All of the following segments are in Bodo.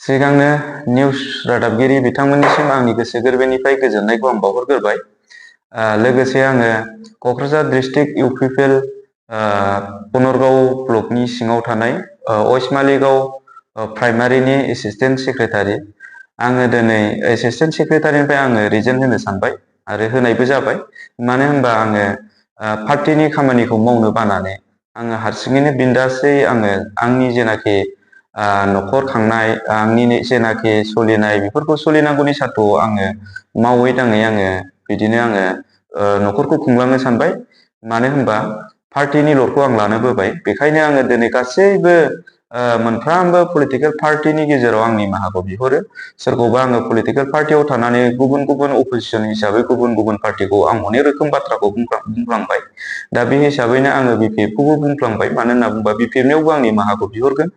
सिगांनो निउस रादाबगिरि बिथांमोननिसिम आंनि गोसो गोरबोनिफ्राय गोजोननायखौ आं बावहरग्रोबाय। लोगोसे आङो क'क्राझार डिस्ट्रिक्ट इउपिपिएल बनरगाव ब्लकनि सिङाव थानाय वेस्ट मालिगाव प्राइमारिनि एसिस्टेन्ट सेक्रेटारि। आङो दिनै एसिस्टेन्ट सेक्रेटारिनिफ्राय आङो रिजाइन होनो सानबाय आरो होनायबो जाबाय। मानो होनबा आङो पार्टिनि खामानिखौ मावनो बानानै आङो हारसिङैनो बिन्दासै आङो आंनि जेनाखि न'खर खांनाय आंनि जेनाखि सोलिनाय बेफोरखौ सोलिनांगौनि सार्थ'आव आङो मावै दाङै आङो बिदिनो आङो न'खरखौ खुंलांनो सानबाय। मानो होनबा पार्टिनि लडखौ आं लानो बोबाय। बेखायनो आङो दिनै गासैबो मोनफ्रोमबो पलिटिकेल पार्टिनि गेजेराव आं निमाहाखौ बिहरो। सोरखौबा आङो पलिटिकेल पार्टियाव थानानै गुबुन गुबुन अपोजिसन हिसाबै गुबुन गुबुन पार्टिखौ आं अनेक रोखोम बाथ्राखौ बुंफ्लांबाय। दा बे हिसाबैनो आङो बिपिएफखौबो बुंफ्लांबाय। मानो होनना बुङोबा बिपिएफनियावबो आं निमाहाखौ बिहरगोन।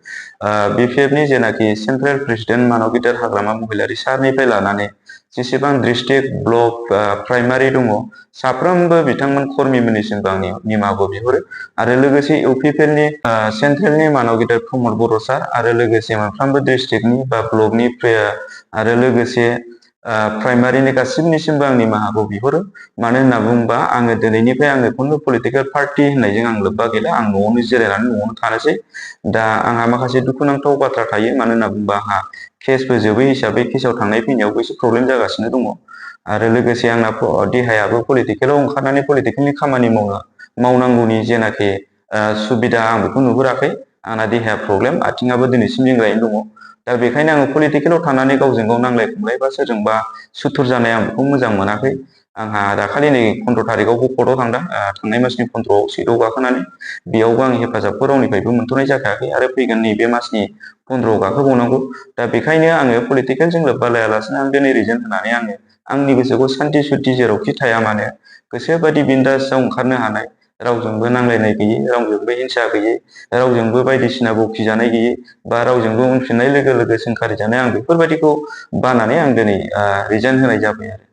बिपिएफनि जेनाखि सेन्ट्रेल प्रेसिडेन्ट मानब गिदिर हाग्रामा महिलारि सारनिफ्राय लानानै जेसेबां डिस्ट्रिक्ट ब्लक प्राइमारि दङ साफ्रोमबो बिथांमोन कर्मिमोननिसिमबो आं निमाहाखौ बिहरो। आरो लोगोसे इउपिपिएलनि सेन्ट्रेलनि मानब गिदिर प्रमद बर' सार आरो लोगोसे मोनफ्रोमबो डिस्ट्रिक्टनि बा ब्लकनि आरो लोगोसे प्राइमारिनि गासिबनिसिमबो आं निमाहाखौ बिहरो। मानो होनना बुङोबा आङो दिनैनिफ्राय आङो खुनु पलिटिकेल पार्टि होननायजों आं लोब्बा गैला। आं न'आवनो जिरायनानै न'आवनो थानोसै। दा आंहा माखासे दुखुनांथाव बाथ्रा थायो। मानो होनना बुङोबा आंहा केसबो जोबै हिसाबै केसआव थांनाय फैनायावबो एसे प्रब्लेम जागासिनो दङ। आरो लोगोसे आंना देहायाबो पलिटिकेलाव ओंखारनानै पलिटिकेलनि खामानि मावनांगौनि जेनाखि सुबिदा आं बेखौ नुहुराखै। आंना देहाया प्रब्लेम, आथिङाबो दिनैसिम लेंग्रायैनो दङ। दा बेखायनो आङो पलिटिकेलाव थानानै गावजों गाव नांलाय खमलाय बा सोरजोंबा सुथुर जानाय आं बेखौ मोजां मोनाखै। आंहा दाखालि नै 15 तारिखआवबो कर्टआव थांदों। थांनाय मासनि 15आव सिटआव गाखोनानै बेयावबो आं हेफाजाबखौ रावनिफ्रायबो मोनथ'नाय जाखायाखै आरो फैगोन नैबे मासनि 15आव गाखोबावनांगौ। दा बेखायनो आङो पलिटिकेलजों लोब्बा लायालासिनो आं दिनै रिजाइन होनानै आङो आंनि गोसोखौ सान्थि सुथि जेरावखि थाया मानो गोसोबादि बिन्दासआव ओंखारनो हानाय, रावजोंबो नांलायनाय गैयै, रावजोंबो हिंसा गैयै, रावजोंबो बायदिसिना बखिजानाय गैयै बा रावजोंबो उनफिननाय लोगो लोगो सोंखारि जानाय, आं बेफोरबायदिखौ बानानै आं दिनै रिजाइन होनाय जाबाय आरो।